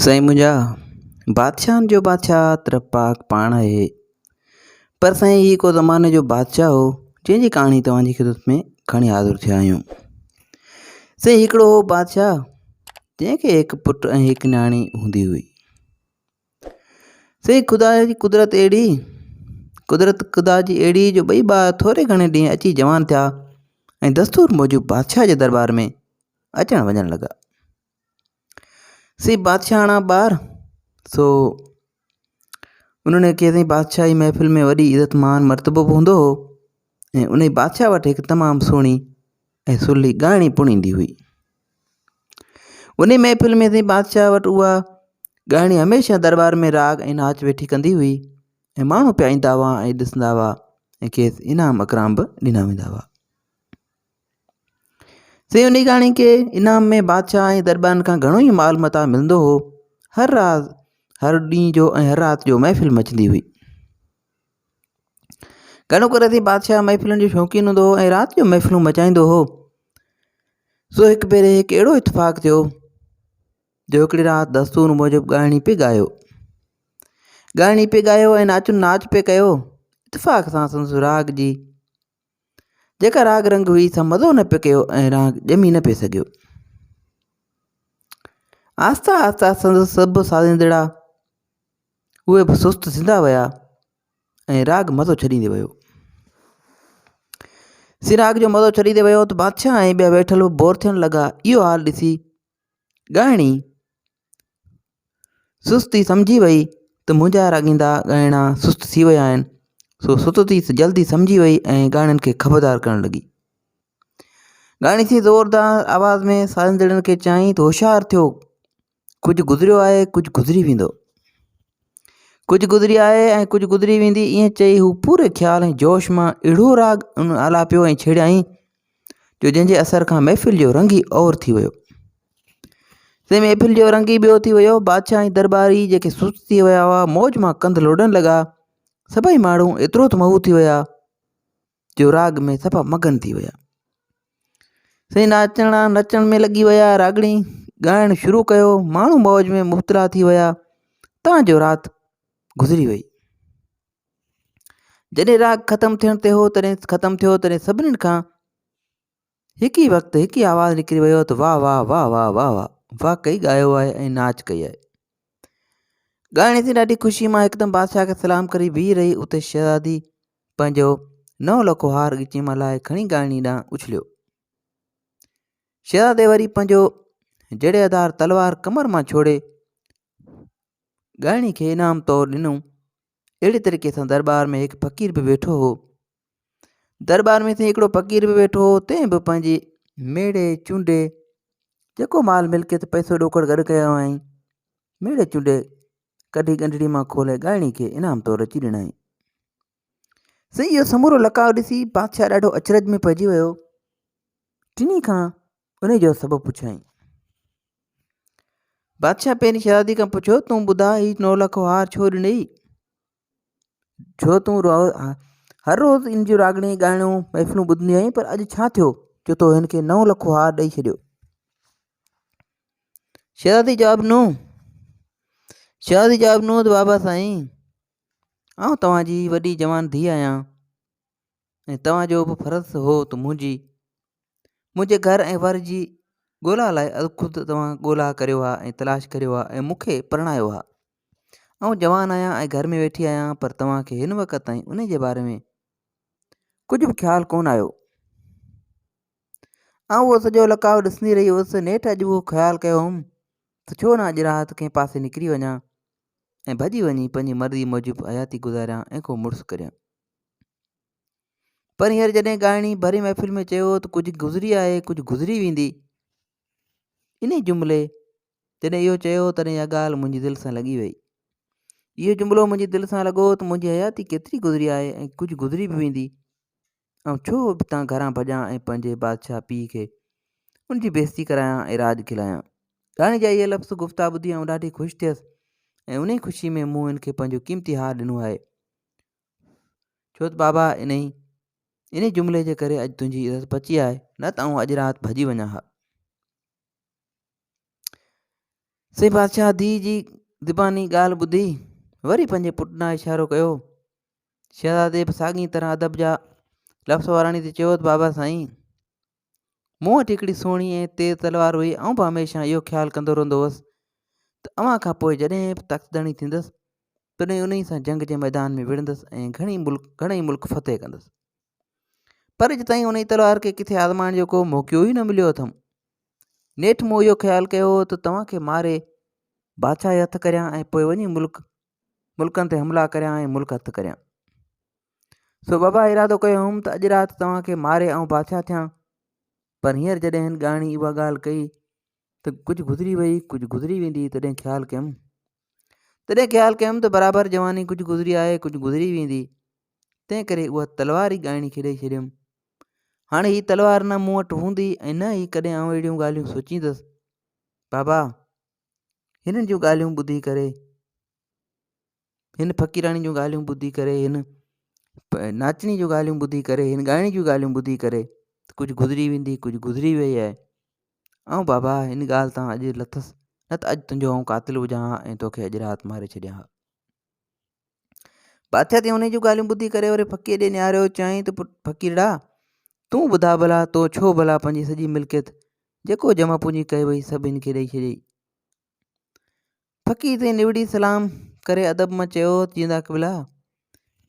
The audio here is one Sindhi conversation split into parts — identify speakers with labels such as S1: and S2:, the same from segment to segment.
S1: سائين منهنجا، بادشاهن جو بادشاهه ته رب پاڪ پاڻ آهي. پر سائين هي ڪو زماني جو بادشاهه هو، جنهن جي ڪهاڻي توهان جي خدمت ۾ کڻي حاضر ٿيا آهيون. سائين هڪڙو هو بادشاهه، جنهن کي هڪ پٽ ۽ هڪ نياڻي هوندي هئي. سائين خدا جي قدرت اهڙي، قدرت خدا جي اهڙي جو ٻئي ٻار ٿوري گهڻي ڏينهن اچي جوان ٿيا ۽ دستور موجب بادشاهه جي دربار ۾ اچڻ وڃڻ لڳا. سي بادشاهاڻا ٻار، سو انهن کي سائين بادشاهي محفل ۾ وڏي عزت مان مرتبو به هوندو هو ۽ ان بادشاهه وٽ هڪ تمام سهڻي ۽ سولي ڳائڻي پڻ ايندي هئي. ان محفل ۾ سائين بادشاهه وٽ اها ڳائڻي هميشه دربار ۾ راڳ ۽ ناچ ويٺي ڪندي هئي ۽ ماڻهو پيا ايندا هئا ۽ ڏسندا هئا ۽ کيس انعام اڪرام به ڏنا ويندا هئا. سي انهي ڳاڻي کي انعام ۾ بادشاهه ۽ درٻارن کان گهڻو ئي مال متاع ملندو هو. هر راز هر ڏينهن جو ۽ هر رات جو محفل مچندي هئي. گهڻو ڪري سي بادشاهه محفلن جو شوقين هوندو هو ۽ رات جو محفلون مچائيندو هو. سو هڪ ڀيري هڪ اهڙو اتفاق ٿيو جو هڪڙي رات دستور موجب ڳائڻي پئي ڳايو. ڳائڻي پئي ڳايو ۽ ناچن ناچ پئي ڪيو. اتفاق سان سندس راڳ جي جيڪا راڳ رنگ هئي سا مزو نه پئي ڪيو ۽ راڳ ڄمي نه پئي سگهيو. آهستي آهستي سندس سڀ سازيندڙا اهي به سست ٿيندا ويا ۽ راڳ مزو ڇڏيندي ويو. سي راڳ جو مزو ڇڏيندي ويو ته بادشاهه ۽ ٻيا ويٺل به بور ٿيڻ لڳا. اهو حال ڏسي ڳائڻي سستي سمجهي وئي ته منهنجا راڳيندا ڳائڻا سست ٿي ويا آهن سو ستت ئي جلدي سمجهي وئي ۽ ڳائڻن کي خبردار ڪرڻ لڳي. ڳائڻي ٿي زوردار آواز ۾ سازيندڙن کي چيائين ته هوشيار ٿيو ڪجهه گذريو آهي ڪجهه گذري ويندو. ڪجهه گذري آهي ۽ ڪجهه گذري ويندي ائين چئي هو پوري خيال ۽ جوش مان اهڙو راڳ آلاپيو ۽ ڇيڙيائين جو جنهن جي اثر کان محفل جو رنگ ئي اور ٿي ويو. سي محفل جو رنگ ئي ٻيو ٿي ويو. بادشاهه ۽ درٻاري جيڪي سست ٿي ويا هئا، موج مان ڪنڌ لوڏڻ لڳا. سڀئي ماڻهو ايترو ته محو ٿي ويا جو راڳ ۾ صفا مگن ٿي ويا. سي ناچڻا نچڻ ۾ لڳي ويا، راڳڻي ڳائڻ شروع ڪيو، ماڻهو موج ۾ مبتلا ٿي ويا، تان جو رات گذري وئي. جڏهن راڳ ختم ٿيڻ تي هو تڏهن ختم ٿيو تڏهن سڀني کان هڪ ئي وقت هڪ ئي آواز نڪري ويو ته واهه واهه واهه واهه واهه واهه واقعي ڳايو آهي ۽ ناچ ڪئي آهي. ڳائڻي ٿي ڏاڍي خوشي مان هڪدم بادشاهه کي سلام ڪري بيهي رهي اتي شهزادي پنهنجو نو لکو هار ڳچي مان لاهي کڻي ڳائڻي ڏانهن اڇليو. شهزادي وري پنهنجو جڙيدار تلوار ڪمر مان ڇوڙي ڳائڻي کي انعام طور ڏنو. اهڙي طريقي سان درٻار ۾ هڪ فقير به ويٺو هو. درٻار ۾ سائين هڪڙو فقير به ويٺو هو تنهن به پنهنجي ميڙي چونڊي جيڪو مال ملڪيت پئسو ڏوڪڙ گڏ ڪيو هئائين ميڙي چونڊي ڪڍي ڳنڍڙي مان کولي ڳائڻي کي انعام طور اچي ڏنائين. سائين اهو سمورو لقاء ڏسي بادشاهه ڏاڍو اچرج ۾ پئجي ويو. ٽنهي کان انهي جو سبب پڇيائين. بادشاهه پهرين شهزادي کان پڇيو، تون ٻڌاء هي نولکو هار ڇو ڏنئي؟ ڇو تون هر روز ان جون راڳڻي ڳائڻيون محفلون ٻڌندي آهين پر اڄ ڇا ٿيو جو تو هن کي نو لکو هار ڏئي ڇڏيو؟ شهزادي جواب ڏنو شهزادي جواب ڏنو ته بابا سائين آئون توهان جي وڏي جوان ڌيء آهيان ۽ توهان جو به فرض هو ته منهنجي منهنجي گهر ۽ ور جي ڳولا لاء ازخود توهان ڳولا ڪريو ها ۽ تلاش ڪريو ها ۽ مون کي پرڻايو ها. آئون جوان آهيان ۽ گهر ۾ ويٺي آهيان پر توهان کي هن وقت تائين انهي جي باري ۾ ڪجهه به خيال ڪونه آيو. آئون اهو سڄو لقاء ڏسندي رهي هيس نيٺ اڄ اهو خيال ڪيو هوم ته ڇو نه اڄ رات ڪنهن پاسي نڪري وڃان ۽ ڀڄي وڃي پنهنجي مرضي موجب حياتي گذاريان ۽ ڪو مڙس ڪريان. پر هينئر جڏهن ڳائڻي ڀري محفل ۾ چيو ته ڪجهه گذري آهي ڪجهه گذري ويندي. انهي جملي جڏهن اهو چيو تڏهن اها ڳالهه منهنجي دل سان لڳي وئي. اهو جملو منهنجي دل سان لڳو ته منهنجي حياتي ڪيتري گذري آهي ۽ ڪجهه گذري به ويندي. آئون ڇو هتان گهران ڀڄان ۽ پنهنجي بادشاهه پيء کي ان جي بيعزتي ڪرايان ۽ راڄ کلايان. راڻي جا اهي لفظ گفتا ٻڌي آئون ڏاڍي خوش ٿيس ۽ انهي خوشي ۾ مون هن کي پنهنجو قيمتي هار ڏنو آهي. ڇو ته بابا انهي انهي جملي جي ڪري اڄ تنهنجي عزت بچي آهي نه ته آئون اڄ رات ڀڄي وڃان ها. سائين بادشاهه ڌيء جي زباني ڳالهه ٻڌي وري پنهنجي پٽ ڏانهن اشارو ڪيو. شهزادي به ساڳي طرح ادب جا لفظ وراڻيندي چيو ته بابا سائين! مون وٽ هڪڙي سهڻي ۽ تيز تلوار هئي، آئون به هميشه اهو خيال ڪندو رهندو هوس ته اوهان کان پوء جڏهن به تخت ڌڻي ٿيندس، تڏهن انهي سان جنگ جي ميدان ۾ وڙهندس ۽ گهڻي ملڪ گهڻئي ملڪ فتح ڪندس. پر اڄ تائين انهي تلوار کي ڪٿي آزمائڻ جو ڪو موقعو ئي نه مليو اٿم. نيٺ مون اهو خيال ڪيو هو ته توهان کي ماري بادشاهي هٿ ڪريان ۽ پوء وڃي ملڪ ملڪن تي حملا ڪريان ۽ ملڪ هٿ ڪريان. سو بابا ارادو ڪيو هوم ته اڄ رات توهان کي ماري آئون بادشاهه ٿيان. پر هينئر جڏهن هن ڳائڻي اها ڳالهه ڪئي ته ڪجهه گذري وئي، ڪجهه گذري ويندي تڏهن خيال ڪيم. تڏهن خيال ڪيم ته برابر جواني ڪجهه گذري آهي، ڪجهه گذري ويندي. تنهن ڪري اها تلوار ئي ڳائڻي کي ڏئي ڇڏيم. هاڻي هي تلوار نه مون وٽ هوندي ۽ نه ئي ڪڏهن آئون اهڙيون ڳالهيون سوچيندس. بابا! هنن جون ڳالهيون ٻڌي ڪري، هن فقيراڻي جون ڳالهيون ٻڌي ڪري، هن ناچڻي جون ڳالهيون ٻڌي ڪري، هن ڳائڻي جون ڳالهيون ٻڌي ڪري ڪجهه گذري ويندي، ڪجهه گذري وئي آهي. آئون بابا هن ڳالهه تان اڄ لٿس، نه ته اڄ تنهنجو آئون قاتل هجان ها ۽ توکي اڄ رات ماري ڇڏيان ها. بادشاهه تي انهي جون ڳالهيون ٻڌي ڪري وري فقير ڏي نهاريو چيائين ته پٽ فقيرڙا تون ٻڌاء ڀلا تو ڇو ڀلا پنهنجي سڄي ملڪيت جيڪو جمع پونجي ڪئي وئي سڀ هن کي ڏئي ڇڏيئي. فقير تي نوڙي سلام ڪري ادب مان چيو ته جيندا قبلا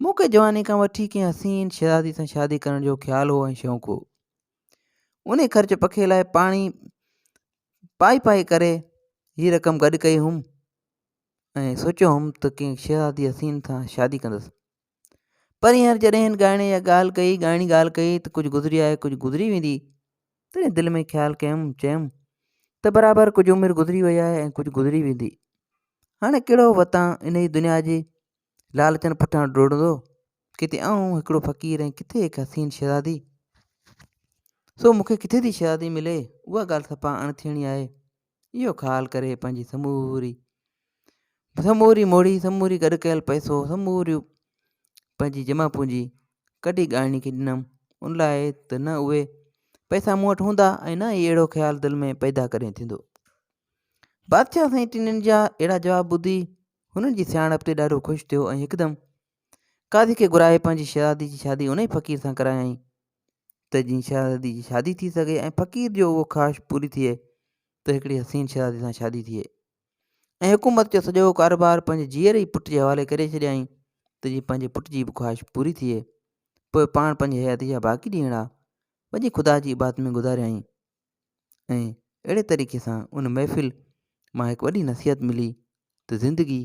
S1: مون کي جواني کان وٺي ڪنهن حسين شهزادي سان شادي ڪرڻ جو خيال هو ۽ شوق هو. انهي خرچ پکي لاء پاڻي پائي پائي ڪري هي رقم گڏ ڪئي هئم. ۽ سوچيو هئم ته ڪنهن شهزادي حسين سان شادي ڪندس. پر هينئر جڏهن هن ڳائڻي اها ڳالهه ڪئي، ڳائڻي ڳالهه ڪئي ته ڪجهه گذري آهي، ڪجهه گذري ويندي، تڏهن دل ۾ خيال ڪيم، چيم ته برابر ڪجهه عمر گذري وئي آهي ۽ ڪجهه گذري ويندي. هاڻي ڪهڙو وتان انهيء دنيا جي لالچن پٺيان ڊوڙندو، ڪٿي آئون هڪڙو فقير ۽ ڪٿي هڪ حسين شهزادي. سو مون کي ڪٿي ٿي شهزادي ملي، اها ڳالهه صفا اڻ ٿيڻي آهي. اهو خيال ڪري پنهنجي سموري سموري موڙي سموري گڏ ڪيل پئسو سموريون پنهنجي جمع پونجي ڪڍي ڳائڻي کي ڏنم ان لاء ته نه اهي پئسا مون وٽ هوندا ۽ نه ئي اهڙو خيال دل ۾ پيدا ڪڏهن ٿيندو بادشاهه سائين ٽنهن جا اهڙا جواب ٻڌي هنن جي سياڻپ تي ڏاڍو خوش ٿيو ۽ هڪدم قاضي کي گهرائي پنهنجي شهزادي جي شادي ان ئي فقير سان ڪرايائين ته جيئن شهزادي جي شادي ٿي سگهي ۽ فقير جو اهو خواهش پوري ٿئي ته هڪڙي حسين شهزادي سان شادي ٿئي ۽ حڪومت جو سڄو ڪاروبار پنهنجي جيئري ئي پٽ جي حوالي ڪري ڇڏيائين ته جيئن پنهنجي پٽ جي به خواهش پوري ٿئي. پوء پاڻ پنهنجي حياتي جا باقي ڏينهڙا وڃي خدا جي عبادت ۾ گذاريائين ۽ اهڙي طريقي سان ان محفل مان هڪ وڏي نصيحت ملي ته زندگي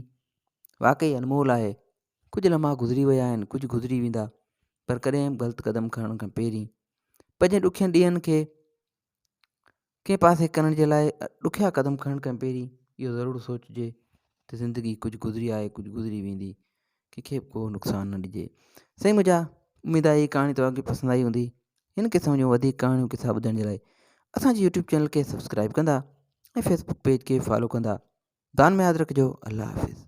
S1: واقعي انمول آهي ڪجهه لمحا گذري ويا آهن، ڪجهه گذري ويندا، پر ڪڏهن به غلط قدم کڻڻ کان پهرين پنهنجي ڏکين ڏينهن کي ڪنهن پاسي ڪرڻ جي لاء ڏکيا قدم کڻڻ کان پهرين اهو ضرور سوچجي ته زندگي ڪجهه گذري آهي ڪجهه گذري ويندي ڪنهن کي به ڪو نقصان نه ڏجي سائين منهنجا اميد آهي هي ڪهاڻي توهان کي پسند آئي هوندي هن قسم جون وڌيڪ ڪهاڻيون قصا ٻڌڻ جي لاء اسان جي يوٽيوب چينل کي سبسڪرائب ڪندا ۽ فيسبوڪ پيج کي فالو ڪندا دان ۾ ياد رکجو الله حافظ.